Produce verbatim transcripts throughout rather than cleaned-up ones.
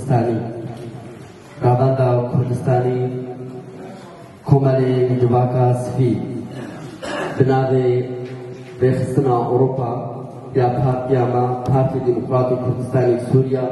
Kurdistanî. Navenda Kurdistanî Komelê Civaka Sivîl bi navê Rêxistina Ewropa ya partiya me, Partiya Demokratîk Kurdistanê Sûriya,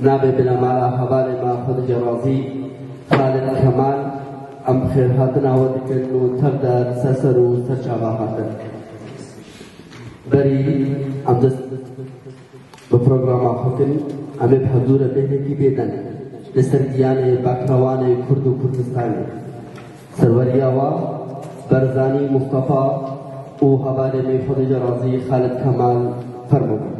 navê bilemala hevalê me Xwedê Cerazî, Xalid Kemal, em bi xêrhatina we dikin û tev de ser ser û ser çava hatin. Berî em dest bi programa xwe kirin, em ê bi hevdû re bêhnekî bêdeng li ser giyanê bekrawanê Kurd û Kurdistanê. Serweriya wa Berzanî Mustafa û hevalê me Xwedê Cerazî Xalid Kemal, fermo bin.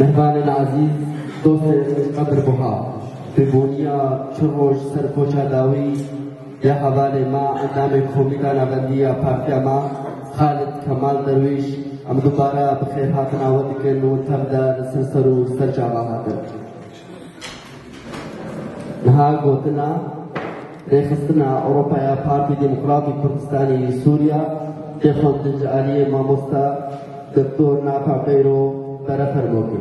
Mehvanên ezîz, dostên qedirbuha, bi bûniya çil roj ser koça dawî ya hevalê me, endamê Komîta Navendî ya Partiya me, Xalid Kemal Derwîş, em dubare bi xêrhatina we dikin û tev de li ser ser û ser çava hatin. Niha gotina Rêxistina Ewropa ya Partî Demokratî Kurdistanê yê Sûriya tê xwendin ji aliyê mamoste Doktor Nafi Qeyro bere fermokê.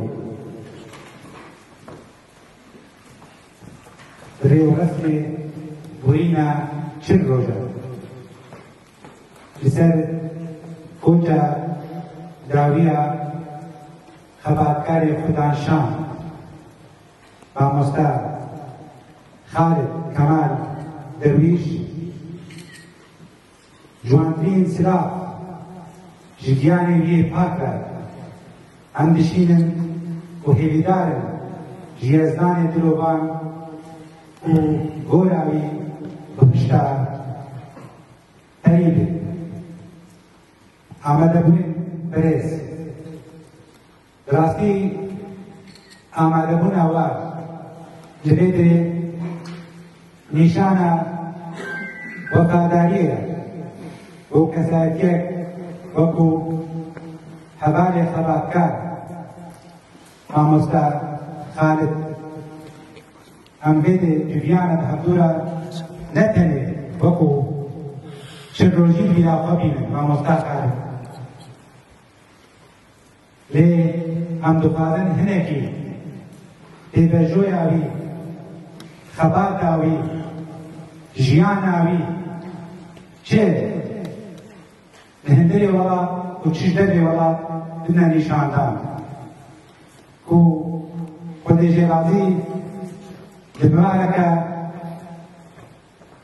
Rêwresmê bûyîna çil roj e. Li ser koça dawiya xebatkarê xudanşan, mamoste Xalid Kemal Derwîş, ciwantirîn silav ji giyanê wî yê pak re. Em dişînin û hêvîdar in ji Yezdanê dilovan û gora wî bihişta perî be. Amadebûn birêz. Bi rastî amadebûna we li vê derê nîşana wefadariyê ye bo kesayetiyek wekû hevalê xebatkar, mamoste Xalid. Em vê dê civiyana bi hevdû re ne tenê wekû çil rojî bîra xwe bînin, mamoste Xalid. Lê em dixwazin hinekî pêvajoya wî, xebata wî, jiyana wî çi li hundirê welat û çi ji dervê welat bidine nîşandan. Ku Xwedê jê razî, di bimareke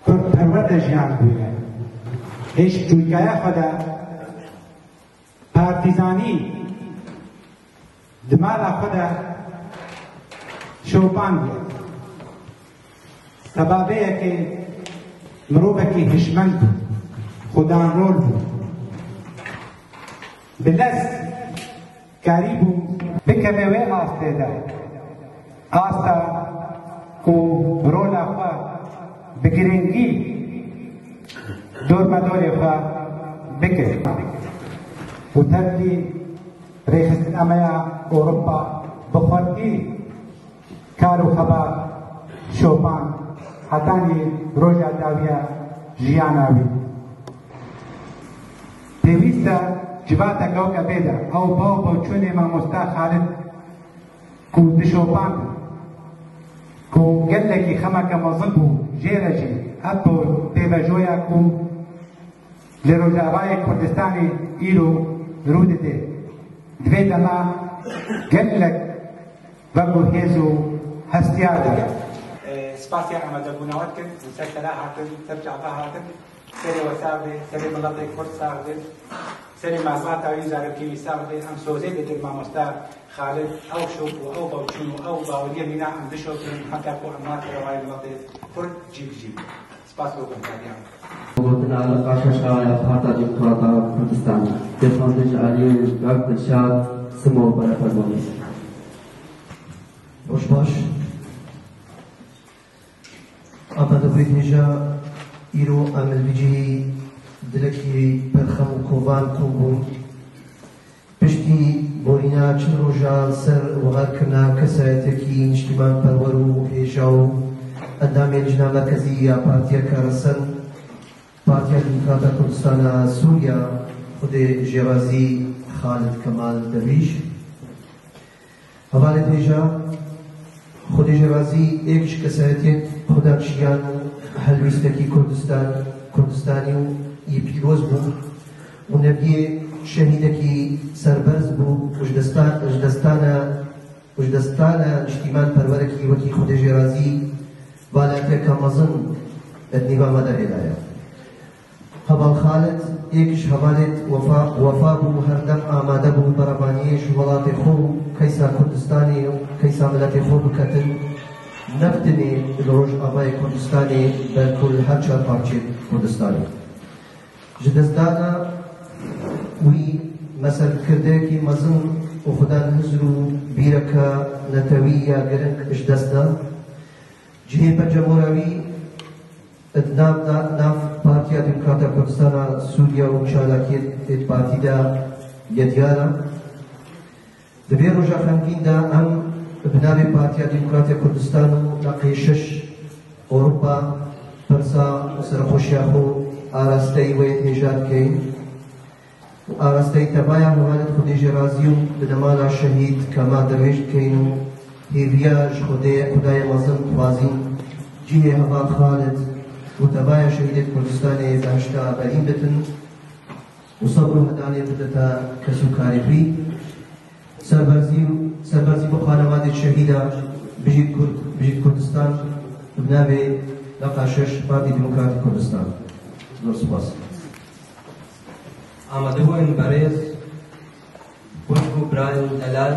kurdperwer de jiyan bûye. Hêj çûyîkaya xwe de partîzanî di mala xwe de şopandiye. Sebabeyekê mirovekî hişmend bû, xudanrol bû. Bi lez karîbû bikeve wê astê de. Asta ku rola xwe bi girîngî dormedorê xwe bike. Û tevlî rêxistina me ya Ewropa bi xurtî kar û xebat şopand hetanî roja dawiya jiyana wî. Pêwîst e civateke weke bê de ew baw bawçûnê mamoste Xalid ku dişopand, ku gelekî xemeke mezin bû, jê re jî ev pêvajoya ku li Rojavayê Kurdistanê îro rû dide. Di vê dema gelek Veng û hêz û hestiyar dikin. Spasiya amadebûna we dikin, ser sera hatin, ser çava hatin, serê we sax be, serê miletê Kurd sax be, serê malbata wî, zarokê wî sax be. Em sozê dikin mamosta Xalid, ew şok û ew bawçûn û ew baweriya mîna em bişopin, heta ku em navê rewayê miletê Kurd cî bi cî be. Spas bo guhdarîya me. Gotina li qaşeşa ya Partiya Demokrata Kurdistan. Dê xwendin ji aliyê Kak Dilşad Simo bere fermanê. Roj baş. Amadebûyê hêja, îro em li vî cihî dilekî pir xem û kovan kom bûn. Piştî borîna çil roja li ser wiharkirina kesayetiyekî niştîmanperwer û hêja û endamê Lijna Merkezî ya Partiyeke Resen, Partiya Demokrata Kurdistana Sûriya, Xwedê jê razî, Xalid Kemal Derwîş. Hevalê hêja, Xwedê jê razî, êk ji kesayetiyên xwedanşiyan û helwîstekî Kurdistan, Kurdistanî û yê pîroz bû û neviyê şehîdekî serberz bû û ji destan, ji destana, û ji destana niştîmanperwerekî wekî Xwedê jê razî, valatiyeke mezin di nîva me de hêlaye. Heval Xalid, êk ji hevalêt wefa, wefa bû, herdem amade bû berevaniyê ji welatê xwe û keysa Kurdistanê û keysa miletê xwe biketin, ne bi tenê li Rojavayê Kurdistanê, belku li her çar parçeyên Kurdistanê. Ji destdana wî me serkirdeyekî mezin û xwedan hizr û bîreke netewî ya giring ji dest da. Cihê pencemora wî di nav, nav, nav Partiya Demokrata Kurdistana Sûriye û çalakiyên êd partî de yê diyar e. Di vê roja xemgîn de em bi navê Partiya Demokrata Kurdistan û neqê şeş Ewropa pirsa û serxweşiya xwe arasteyî wê hêja dikeyin. Û arasteyî tevaya hevalêt Xwedê jê razî û binêmala şehîd Kemal Derwêş dikeyin û hêviya ji Xwedê, Xwedayê mezin dixwazîn cihê heval Xalid û tevaya şehîdêt Kurdistanê behişta berîn bitin û sebr û hedanê bidite kes û karê wî. Serberzî û serberzî bo xanewadê şehîda, bijît Kurd, bijît Kurdistan, bi navê Leqa şeş Partî Demokratîk Kurdistan. Zor spas. Amadebûyên berêz, xwişk û birayên delal,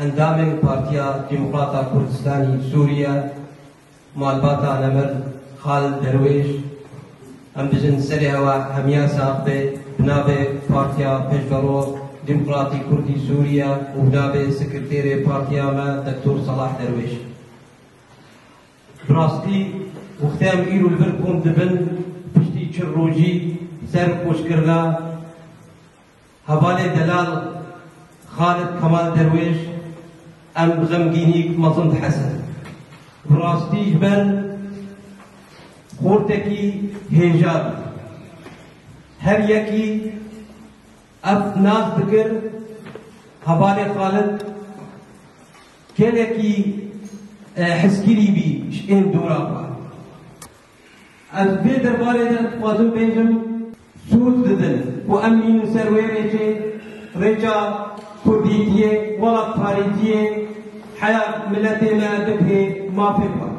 endamên Partiya Demokrata Kurdistanî Sûriye, malbata nemir Xalid Derwêş, em dijin serê hewa hemiya sax be, bi navê Partiya Pêşverû Demokratî Kurdî Sûriye û bi navê sekreterê partiya me Doktor Salah Derwêş. Bi rastî, wextê em îro li vir kom dibin, piştî çil rojî ser koçkirina hevalê delal Xalid Kemal Derwêş, em bi xemgînîk mezin dihesin. Bi rastî ji ber xortekî hêja bû. Her yekî ev nas dikir, hevalê Xalid gelekî, e, hizkirî bî ji ên dora xwe. Ez vê derbarê de dixwazim bêjim, sûd didin ku em mînin ser wê rêçê, rêça kurdîtiyê, welatparêziyê, heya miletê me dibihê mafê xwe.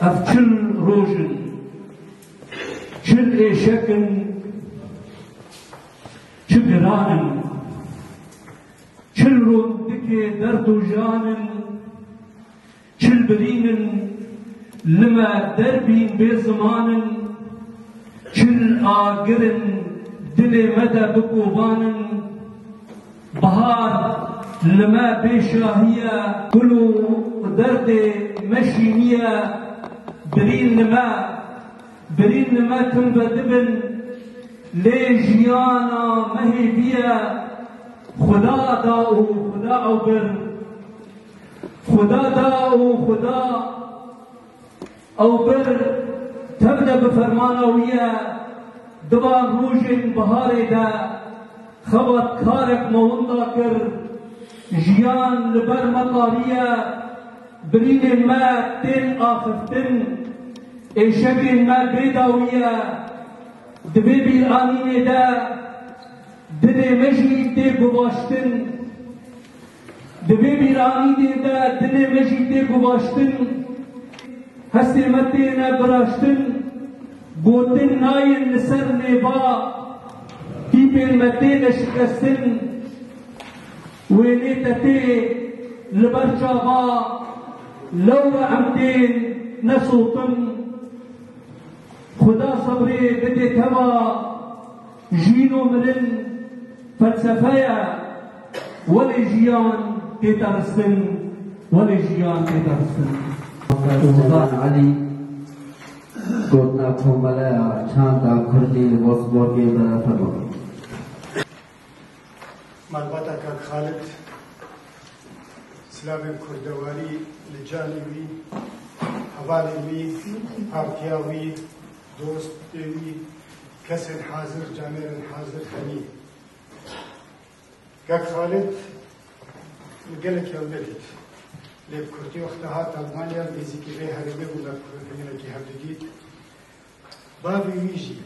Ev çil roj in, çil êşek in, çi giran in, çil rondikê derd û jan in, çil birîn in, li me derbîn bê ziman in, çil agir in, dilê me de bi kovan in. Bihar li me bê şahî ye, gul û derdê me şînî ye, birîn li me, birîn li me tim vedibin, lê jiyana me hêvî ye, Xuda da û Xuda ew bir. Xuda da û Xuda ew bir tevde bi fermana wî ye. Di van rojên biharê de xebatkarek me winda kir. Jiyan li ber me tarî ye. Birînên me tên axiftin. Êşegên me bê dawî ye. Di vê bîranînê de dilê me jî tê guvaştin. Di vê bîranînê de dilê me jî tê guvaştin, hestê me têne viraştin, gotin nayên li ser nêva, tîpên me têne şikestin, wênê te tê li ber çava, lewre em tên nesotin. Xuda sebrê bidê teva, jîn û mirin felsefe ye, welê jiyan tê teristin, welê jiyan tê teristin. Sultan Elî, gotina Komeleya Çanda Kurdî li Wolfsburgê beraber bû. Malbata Kak Xalid, silavên kurdewarî li canê wî, hevalên wî, partiya wî, dostê wî, kesên hazir, camêrên hazir hemî. Kak Xalid, min gelek ew nedît. Lê bi kurtî wexta hat Almanya, nêzîkî vê herêmê bû, me bi gelekî hev didît. Bavê wî jî,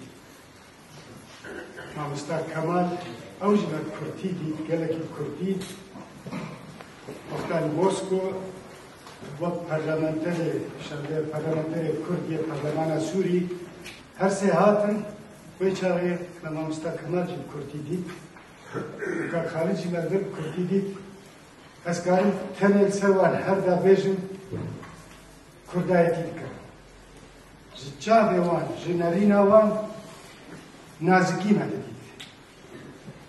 Mamosta Kemal, ew jî me kurtî dît, gelekî kurtî. Wexta li Mosko wek parlamenterê, şandê parlamenterê Kurd yê Parlemana Sûrî, her sê hatin, wê çaxê me Mamosta Kemal jî bi kurtî dît. Kak Xalid jî me vir bi kurtî dît. Ez karim tenê li ser wan her da bêjim, Kurdayetî dikirin. Ji çavê wan, ji nerîna wan nazikî me didît.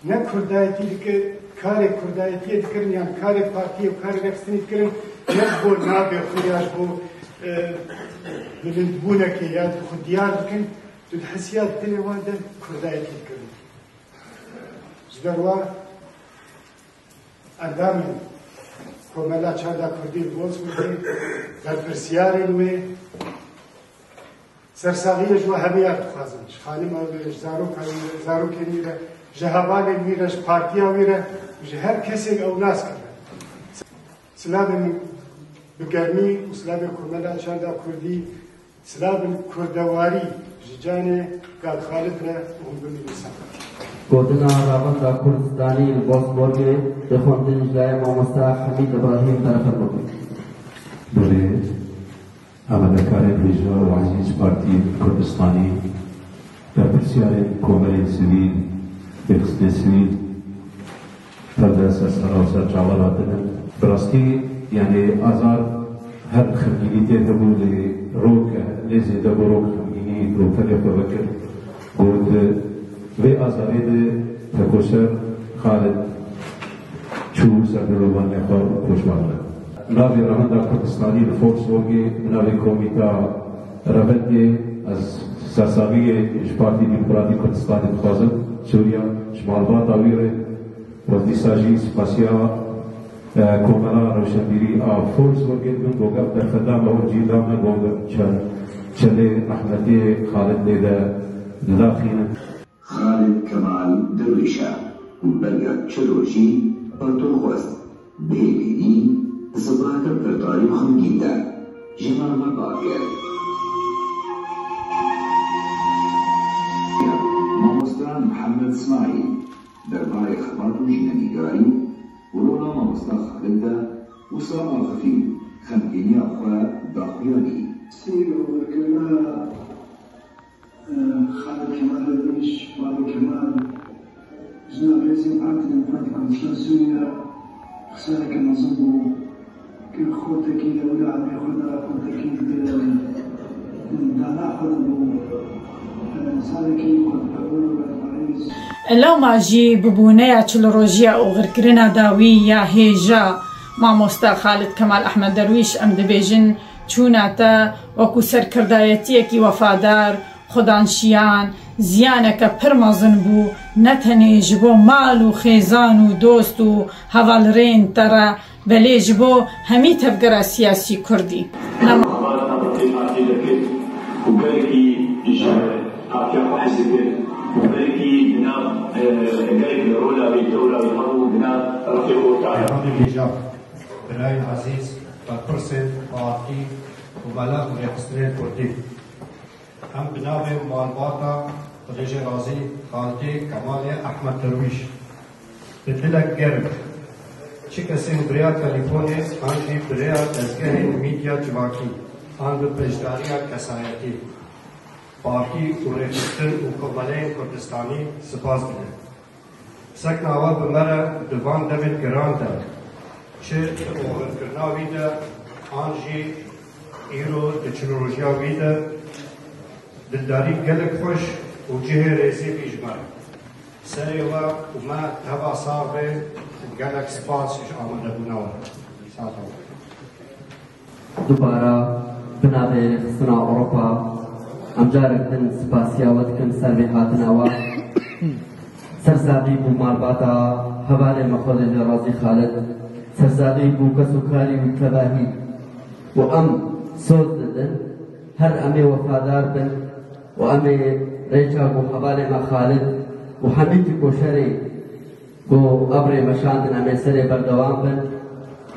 Ne Kurdayetî dikir, karê Kurdayetiyê dikirin yan karê partiyê û karê rêxistinî dikirin, ne ji bo navê xwe ya ji bo, e, bilindbûnekê ya xwe diyar dikin, tu dihisiya dilê wan de Kurdayetî dikirin. Ji ber wa Endamên Komela Çanda Kurdî li Wolfsburgê, berpirsiyarên wê, sersaxiyê ji we hemûyan dixwazin. Ji xanima wî re, ji zaroka wî re, zarokên wî re, ji hevalên wî re, ji partiya wî re û ji her kesê ew nas kirin. Silavê min bi germî û silavê Komela Çanda Kurdî Silavên kurdewarî ji canê Kak Xalid re û hûn bimînin ser. Gotina Revenda Kurdistanî li Wolfsburgê dixwendin ji layê mamosta Hemîd Îbrahîm derxist bû. Belê, amadekarên hêja û ezîz Partiyên Kurdistanî, berpirsiyarên komelên sivîl, rêxistinên sivîl, Tev de ser sera û ser çavan hatine. Bi rastî, yanî azar her xemgînî tê hebû, lê rok, lê zêde bû rok xemgînî, rok tenê xwe vekir. Got, vê azarê de tekoşer Xalid çû ser dilovanê xwe û poşman be. Navê Revenda Kurdistanî li Wolfsburgê, navê komîta revendê, ez sersaxiyê ji Partî Demokratîk Kurdistanê dixwazim, Sûriya, ji malbata wî re. Û ez dîsa jî spasiya, e, Komela Rewşenbîrî a Wolfsburgê dikim, ku gef derfeta me û cî da me, ku çe-, çelê rehmetê Xalid lê de didaxînin. Xalid Kemal Derwîş e û beriya çil rojî, Pato xwest bihêlînî, di zivaka pirtarî û xemgîn de ji me re bal kir. Mamosta Mihemed Smaîl, derbarê xebat û jinenîgarî û rola mamosta Xalid de wisa axifî û xemgîniya xwe da xuyanî. Sîr û vekirina, e, Xalid Kemal Derwîş, Bavê Kemal, ji nav rêzên Partî Demokratîk Kurdistan Sûriye, xisareke mezin bû. Xortekî li wila emrê xwe de, xortekî di dana xwe de bû. Salekî xurtpewir û berparêz. Lewma jî bi bûneya çil rojiya oxirkirina dawî ya hêja Mamosta Xalid Kemal Ehmed Derwîş, em dibêjin, çûna te wekû serkirdayetiyekî wefadar, xudan şiyan, ziyaneke pir mezin bû, ne tenê ji bo mal û xêzan û dost û hevalirên te re, belê ji bo hemî tevgera siyasî kurdî. Nema. Xebatana bi vê partiye dikir û gelekî ji partiya xwe hez dikir û gelekî di nav, e, gelek li rola wî, dewra wî hebû di nav refê orta de. Peyxamê hêja, birayên ezîz, berpirsên partî û mela û rêxistinên kurdî. Em bi navê malbata Xwedê jê razî Xalidê Kemalê Ehmed Derwîş, bi dilek germ, Çi kesên bi rêya telîfonê an jî bi rêya dezgehên medya civakî an bi beşdariya kesayetî, partî û rêxistin û komeleyên Kurdistanî spas dide. Sekna we bi me re di van demên giran de, çi di oxirkirina wî de an jî îro di çilrojiya wî de, dildarî gelek xweş û cihê rêzê bî ji me re. Serê we û me teva sax be û gelek spas ji amadebûna we. Sax be. Dubara bi navê Rêxistina Ewropa, em carek din spasiya we dikin ser vê hatina we. Sersaxî bû malbata hevalê me Xwedê lê razî Xalid. Sersaxî bû kes û karî wî tevahî û em soz didin. Her em ê wefadar bin û em ê rêça ku hevalê me Xalid û hemî tiko şerê ku ev rê meşandin em ê serê berdewam bin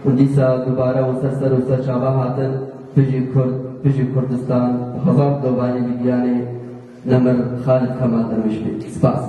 û dîsa dubare hûn ser ser û ser çava hatin, pijî Kurd, pijî Kurdistan û hezar dovanî bi giyanê nemir Xalid Kemal Derwîş bê. Spas.